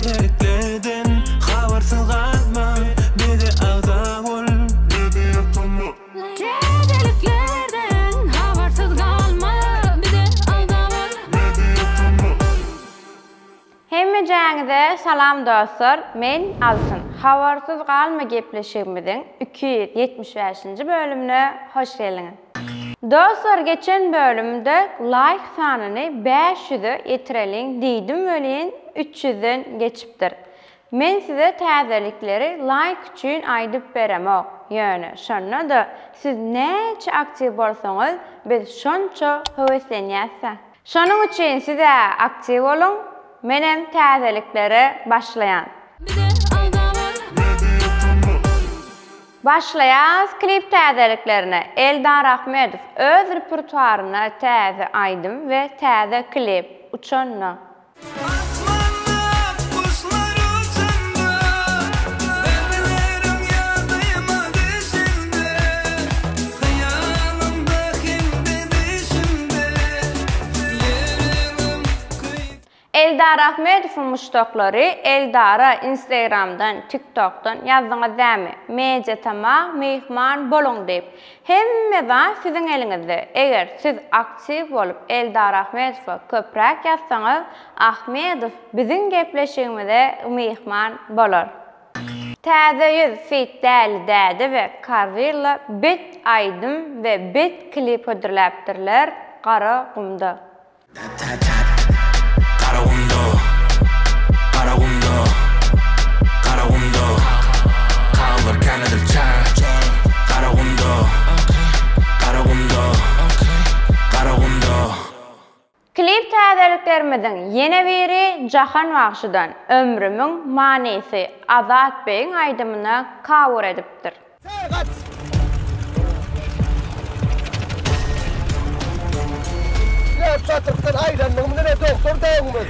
Täzeliklerden habarsyz galma bize agza bol. Täzeliklerden habarsyz galma bize agza bol. Hemmejäňize salam dostlar men Altyn habarsyz galma gepleşigimiziň 275-nji bölümine hoş geldiňiz. Dostlar geçen bölümde laýk sanyny 500-e ýetireliň diýdim welin 300-den geçipdir. Men size täzelikleri laýk üçin aýdyp beremok, ýöne şonda-da siz näçe aktiw bolsaňyz biz şonça höweslenýäs-dä. Şonuň üçin siz-ä aktiw boluň, menem täzeliklere başlaýan. Bize agza bol. Başlaýas klip täzeliklerine Eldar Ahmedow öz repertuaryna täze aýdym we täze klip, Uçanda. Asmanda guşlar uçanda, Ellerim ýadyma düşende, Hyýalymda hem-de düşümde, Ýüregim köýüp. Eldar Ahmedowyň muşdaklary Eldara Instagramdan, TikTokdan ýazdyňyz dämi? Media Tama myhman boluň diýip. Hemme zat siziň eliňizde. Eger siz aktiw bolup Eldar Ahmedowa köpräk ýazsaňyz, Ahmedow biziň gepleşigimize myhman bolar. Täze ýüz feat Däli Däde we Karwilla bet aýdym we bet klip hödürläpdirler Gara gumda. Garagumda, Garagumda, Garagumda, Kagyzlar kän edil çäge. Garagumda, Garagumda, Garagumda. Klip täzeliklerimiziň ýene biri Jahan bagşydan Ömrümiň manysy Azat begiň aýdymyna cover edipdir. Serhat! Näp çatrykdan aýlandygymyzy ne dogtor döwümiz.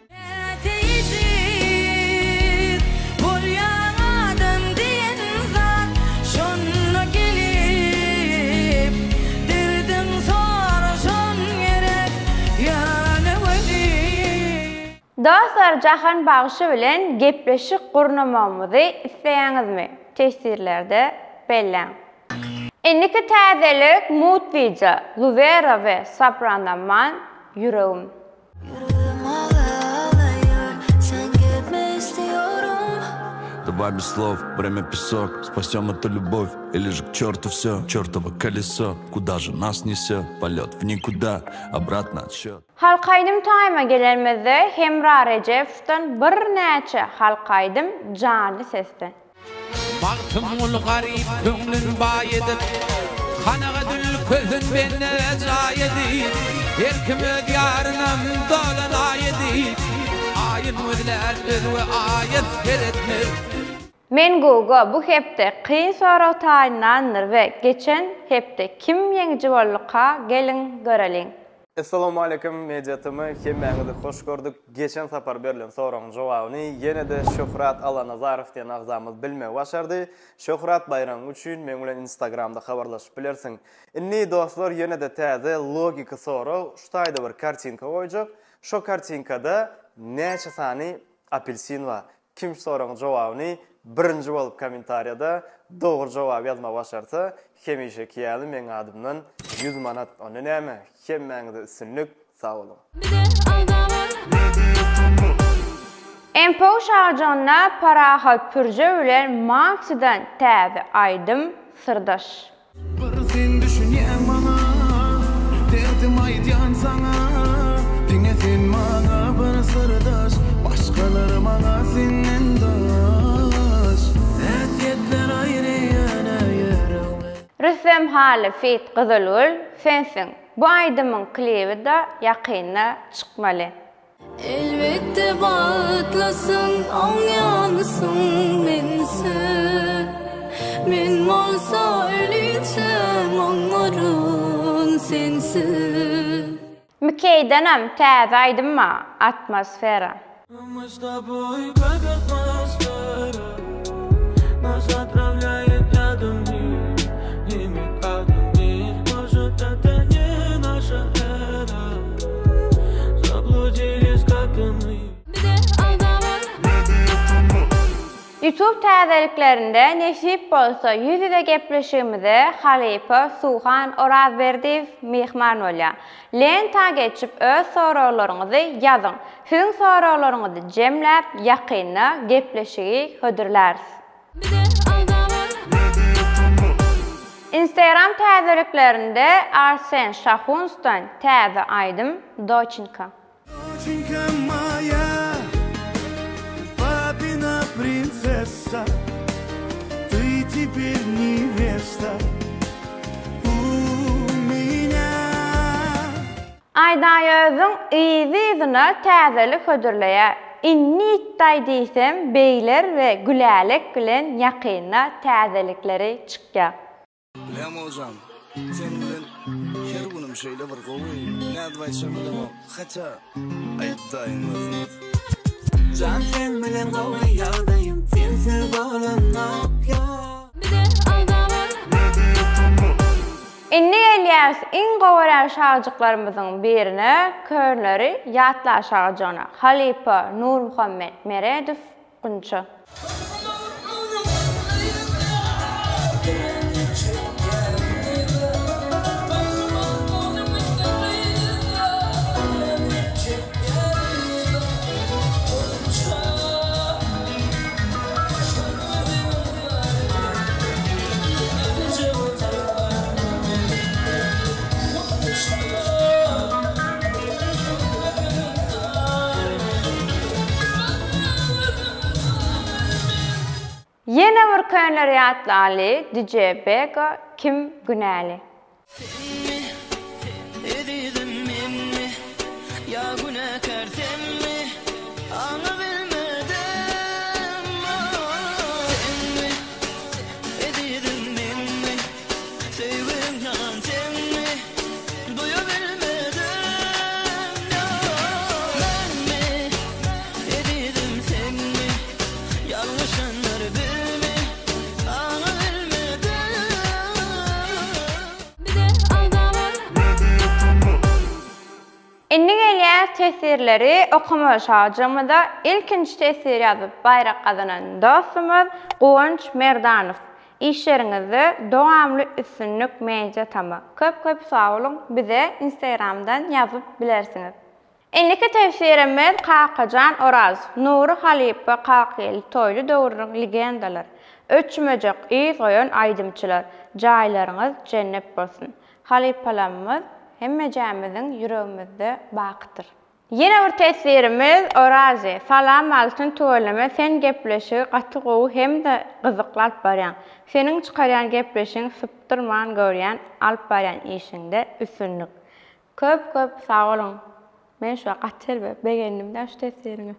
Käte ejiz bolýaň adam diýen zat şonda gelip derdiň soraşan gerek ýöne welin. Dostlar Jahan bagşy bilen gepleşik gurnamagymyzy isleýäňizmi? Teswirlerde belläň. Indiki täzelik mugt wideo Luwera we Soprano Man ýüregim. Ýüregim aglaýar sen gitme istiyorum. Давай без слов, время песок, спасем эту любовь Или же к черту все, чертово колесо Куда же нас несет, полет в никуда, обратно отсчет. Halk aýdym taýma gelenimizde Hemra Rejepowdan birnäçe halk aýdym janly sesde. Magtymguly garyp köňlün baý edip, Kanagat ülkesin bende jaý edip, Her kim öz ýarynam dolan aý edip, Aýyn gözlär özge aýa seretmez. Men Guga bu hepde kyn sorag taýynlandyr we geçen hepde kim ýeňiji bolduka geliň göreliň. Essalawmaleýkim Media TM hemmäňizi hoş gördük. Geçen sapar berlen soragyň jogabyny ýene-de Şöhrat Allanazarow diýen agzamyz bilmegi başardy. Şöhrat baýragyň üçin meň bilen Instagramda habarlaşyp bilersiň. Indi dostlar ýene-de täze logiki sorag şu taýda bir kartinka goýjak. Şo kartinkada näçe sany apelsin bar? Kim şu soragyň jogabyny birinji bolup kommentariýada dogry jogaby ýazmagy başarsa, hemişeki ýaly meň adymdan 100 manat. Onda näme, hemmäňize üstünlik, sag boluň. Bize agza bol. MPU şajygynda Parahat Pürje bilen Maksidan täze aýdym Syrdaş. Bir sen düşünýäň maňa, Derdim aýdýan saňa, Diňe sen maňa bir syrdaş, Başgalar maňa senden daş. Häsiýetler aýry ýöne ýüregme. Rüstem Hally feat Gyzylgül sensiň bu aýdymyň klibi-da ýakynda çykmaly. Elbetde bagtlysyň oňýansyň mensiz Men bolsa ölinçäm oňaryn sensiz. Mikeýdenem täze aýdym bar Atmosfera. Мы с тобой как атмосфера Нас отравляет рядом мир Не может это не наша эра. Youtube täzeliklerinde nesip bolsa ýüz-ýüze gepleşigimize halypa Suhan Orazberdiýew myhman bolýar. Lenta geçip öz soraglaryňyzy ýazyň. Siziň soraglaryňyzy jemläp ýakynda gepleşigi hödürläris. Instagram täzeliklerinde Arsen Şahunsdan täze aýdym Doçinka. Doçinka maýa, papina prinsessa, ty teper nevesta u menýa. Aýdaýözüň yzy-yzyna täzelik hödürleýär. Indi ýitdaý diýsem beýler we Gülälek bilen ýakynda täzelikleri çykýar. Bilýäňmi hojam, seň bilen her günüm şeýle bir gowy, nädip aýtjam bilemok, hatä aýtdaýyň özüňiz. Jan seň bilen gowy ýagdaýym, sensiz bolanok ýok. Indi gelýäris iň gowy görýän şagjyklarymyzyň birine, Körleri ýatla şagjygyna. Halypa Nurmuhammet Meredow Gunça. Ýene bir köneleri ýatlaly DJ Bego kim günäli. Senmi, ezizim menmi, ýa günäkär senmi, aňabilmedim, ah. Senmi, ezizim menmi, söýgüň ýalan senmi, duýabilmedim, ýa. Menmi, ezizim senmi, ýalňyşanlar bizmi, aňabilmedim. Indi gelýäs teswirleri okamaly şajygymyza ilkinji teswir ýazyp baýrak gazanan dostumyz Guwanç Merdanow işleriňizde dowamly üstünlik Media Tama köp köp sag boluň bize instagramdan ýazyp bilersiňiz. Indiki tefsirimiz Kakajan Orazow, Nury halypa Kakgeldi Toýly döwrüniň legendalary, öçmejek yz goýan aýdymçylar, jaýlaryňyz jennet bolsun. Halypalamyz hemmejämiziň ýüregimizde bakydyr. Ýene bir teswirimiz Orazy, salam Altyn tüweleme sen gepleşigi gaty gowy hem-de gyzykly alyp barýaň. Seniň çykarýan gepleşigiň sypdyrman görýän alyp barýan işiňde üstünlik. Köp köp sag boluň. Men şu gaty erbet begendim-dä şu teswiriňe.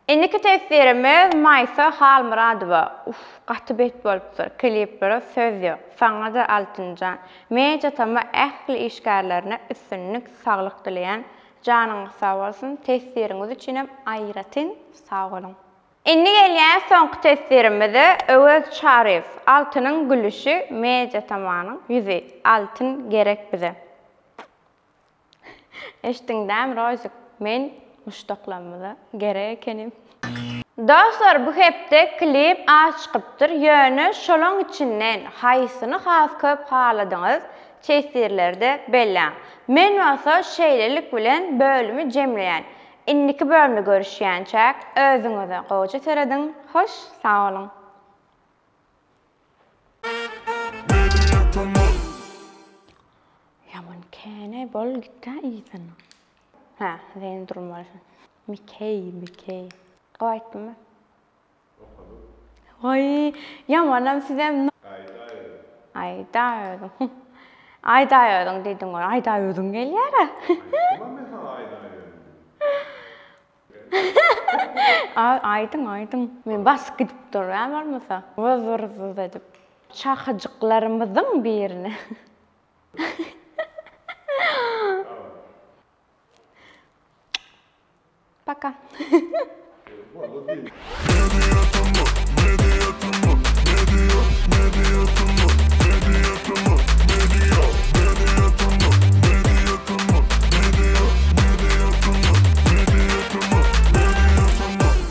Indiki teswirimiz Maýsa Halmyradowa. Uff gaty bet bolupdyr. Kliplere söz ýok. Saňa-da Altynjan. Media tama ähli işgärlerine üstünlik saglyk dileýän. Janyňyz sag bolsun. Teswiriňiz üçinem aýratyn sag boluň. Indi gelýäs soňky teswirimize Öwez Çaryýew Altynyň gülüşi Media tamanyň ýüzi Altyn gerek bize. Eşitdiň dämi Rozik men muşdaklarymyza gerek ekenim. Dostlar bu hepde klip az çykypdyr ýöne şolaň içinden haýsyny has köp haladyňyz teswirlerde belläň. Men bolsa şeýlelik bilen bölümi jemleýän. Indiki bölümde görüşýänçäk özüňize gowja serediň hoş sag boluň. Ýaman känä bol gitdä yzyna. Hä sen durmaly. Mikeý mikeý. Gowy aýtdymmy? Waý ýamanam sizem. Aýdaý özüň. Aýdaý özüň diýdiň ol aýdaý özüň gelýärä. Aýtdymam men saňa aýdaý özüň diýip. Aýdyň aýdyň. Men basyp gidip durýan bolmasa. Wyz-wyz edip. Şahajyklarymyzyň birine. Paka.